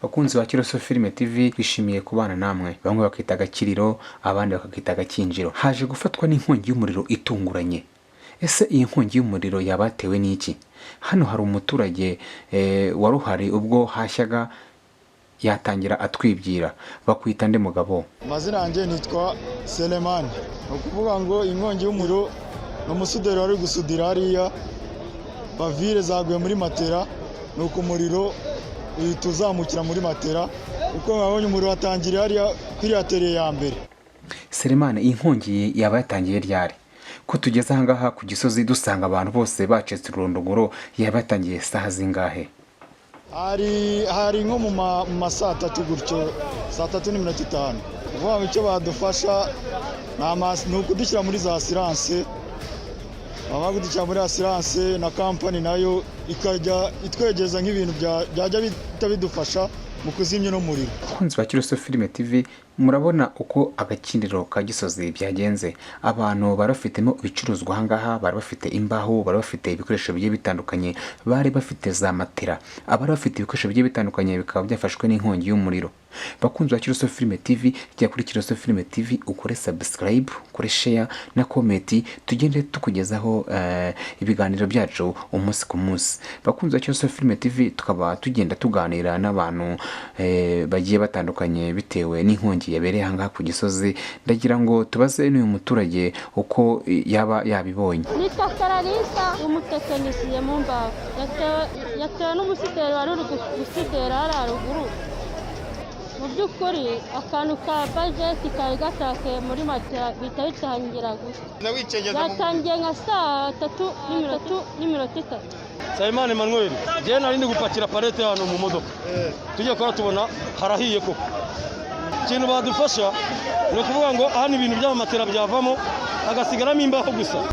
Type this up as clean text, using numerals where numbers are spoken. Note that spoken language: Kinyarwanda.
Bakunzi ba Kiroso Filime TV, twishimiye kubana namwe. Bamwe bakita agakiriro, abandi bakakita agakinjiro. Haje gufatwa n'inkongi y'umuriro itunguranye. Ese iyi nkongi y'umuriro yaba yatewe n'iki? Hano hari umuturage wari uhari ubwo hashyaga, yatangira atwibwira. Bakwita nde, mugabo? Amazina yanjye nitwa Selemani. Ni ukuvuga ngo inkongi y'umuriro ni umusuderi wari gusudira hariya, bavire zaguye muri matera, ni uko umuriro uhita uzamukira muri matera. Uko mwabonye, umuriro watangiriye hariya kuri atelier ya mbere. Selemani, iyi nkongi yaba yatangiye ryari? Ko tugeze ahangaha ku Gisozi dusanga abantu bose bacitse ururondogoro, yaba yatangiye saha zingahe? Hari nko mu ma saa tatu gutyo, saa 3:50. Ukuvuga ngo icyo badufasha ni ukudushyira muri za assurance. Bamara kudushyira muri assurance, na kampani nayo ikajya itwegereza nk'ibintu byajya bihita bidufasha mu kuzimya uno muriro. Abakunzi ba Kiroso Filime TV, murabona uko agakinjiro ka Gisozi byagenze. Abantu bari bafitemo ibicuruzwa ahangaha, bari bafite imbaho, bari bafite ibikoresho bigiye bitandukanye, bari bafite za matera, abari bafite ibikoresho bigiye bitandukanye bikaba byafashwe n'inkongi y'umuriro. Bakunzi ba Kiroso Filime TV, jya kuri Kiroso Filime TV ukore subscribe, ukore share na comment, tugende tukugezaho ibiganiro byacu umunsi ku munsi. Bakunzi ba Kiroso Filime TV, tukaba tugenda tuganira n'abantu bagiye batandukanye bitewe n'inkongi yabereye ahangaha ku Gisozi. Ndagira ngo tubaze n'uyu muturage uko yaba yabibonye. Nitwa Kararisa, umutekinisiye mu mbaho. Yatewe n'umusuderi wari uri gusudera hariya haruguru. Mu by'ukuri akantu ka bajeti kari gatakaye muri matera, bihita bitangira gushya. Byatangiye nka saa 3:30. Nsabimana Emmanuel. Njyewe nari ndi gupakira palette hano mu modoka, tugiye kuba tubona harahiye koko. Ikintu badufasha ni ukuvuga ngo hano ibintu by'amamatera byavamo, hagasigaramo imbaho gusa.